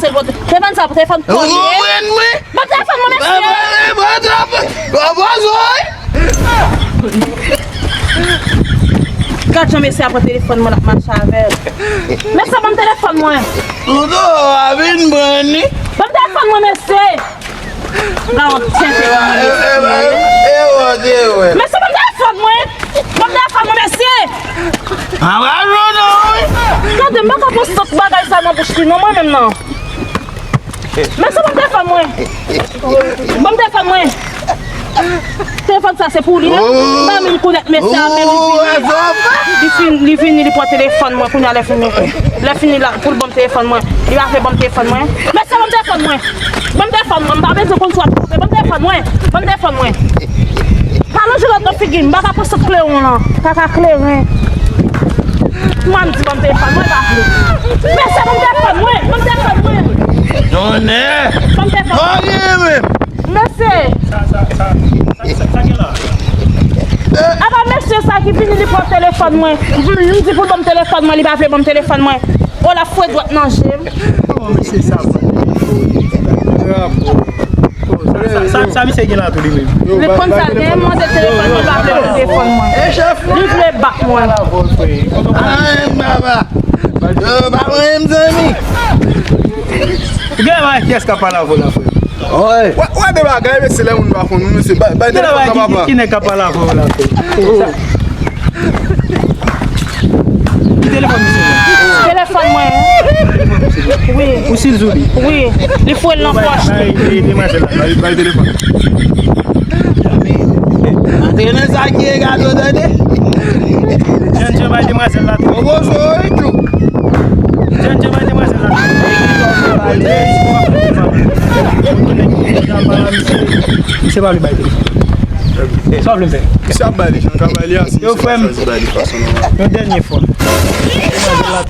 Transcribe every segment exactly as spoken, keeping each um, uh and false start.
se l pote. Telefòn sa, telefòn pòm li ye. Ou konprann mwen? Ban m telefòn mwen, mesye. Gad jan mesye a pran telefòn mwen, l ap mache avè l. Mesye, ban m telefòn mwen. Ou do a vin pran ni. Ban m telefòn mwen, mesye. Gawon tenten nan mesye. Mesye, ban m telefòn mwen. Ban m telefòn mwen, mesye. Gade, m pa ka pran sòt bagay sa nan bouch li non, mwen menm nan. Mesye, ban m telefòn mwen. Ban m telefòn mwen. Telefòn sa se pou li, non? M pa menm konèt mesye a, men li vini. Li fin, li vini, li pran telefòn mwen, kounye a lè fini. Lè fini la, pou l ban m telefòn mwen. Li pa vle ban m telefòn mwen. Mesye, ban m telefòn mwen. Ban m telefòn mwen, m pa bezwen konn si w ap twonpe. Ban m telefòn mwen. Ban m telefòn mwen. Pa lonje lòt nan figi m, m pa ka pran sòt klewon lan. Kaka kleren. Mwen di ban m telefòn mwen, pa vle. Mesye, ban m telefòn mwen. Ban m telefòn mwen. Tonnè! Ban m telefòn mwen. Mesye. Sa, sa, sa, sa, sa, sa gen la? Apa mesye sa ki vini, li pran telefòn mwen. M di pou l ban m telefòn mwen, li pa vle ban m telefòn mwen. O, l ap foure dwèt nan je m. Kòman mesye sa pran telefòn? Sa, sa, sa misye gen la tou li menm? Li konn sa, gen mande telefòn, li pa vle ban m telefòn mwen. Li vle bat mwen. Ay, baba. Yo, pa mwen, mezanmi. Ou gen bagay, kiyès k ap pale avè w la, frè? Oy. Wè, wè de bagay, mesye, lè moun pa konn ou, mesye, bay, bay telefòn nan, papa. Ki nèg k ap pale avè w la, frè? Ki telefòn misye? Telefòn mwen. Wi. Ou si l sou li? Wi. Li foure l nan pòch li. Bay, bay, bay demwazèl la, bay, bay telefòn. Antre nan sa ki e gado, tande. Jèn jan bay demwazèl la. Obozo, wi, tou. Jèn jan bay demwazèl la. Misye pa vle bay telefòn. Sa w vle m fè? Misye ap bay li, jan l ka bay li a, si misye pa chwazi bay li fason nòmal. Yon dènye fwa.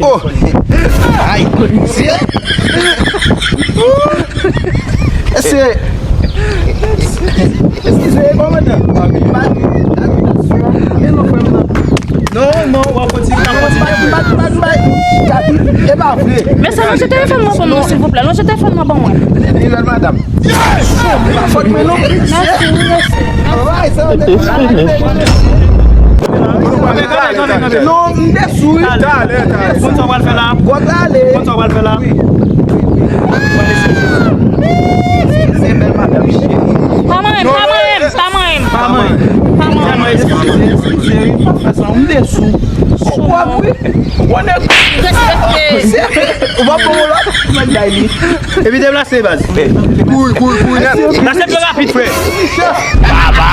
Oh! Ay! Mesye! Eskize, kòmandan. Non, non, w ap kontinye, w ap kontinye. E pa vre. Mesye, lonje telefòn nan ban mwen, silvouplè. Lonje telefòn nan ban mwen. Nouvèl madanm. Fòk mwen non. Mèsi, mèsi. Non, m te sou wi. Talè, talè. Konn sa w pral fè la? Gwo talè. Konn sa w pral fè la? Se bèl madanm. Pa manyen m, pa manyen m, pa manyen m. Pa manyen m. Pa manyen m. Eskize, eskize, eskize, m pa fè sa, m te sou. Ou kwè wi? Ou konnen. Respekte. Ou pa pran yon lòt, mwen bay li. Epi deplase, baz. Kouri, kouri, kouri nèt. Pase pye rapid, frè. Baba.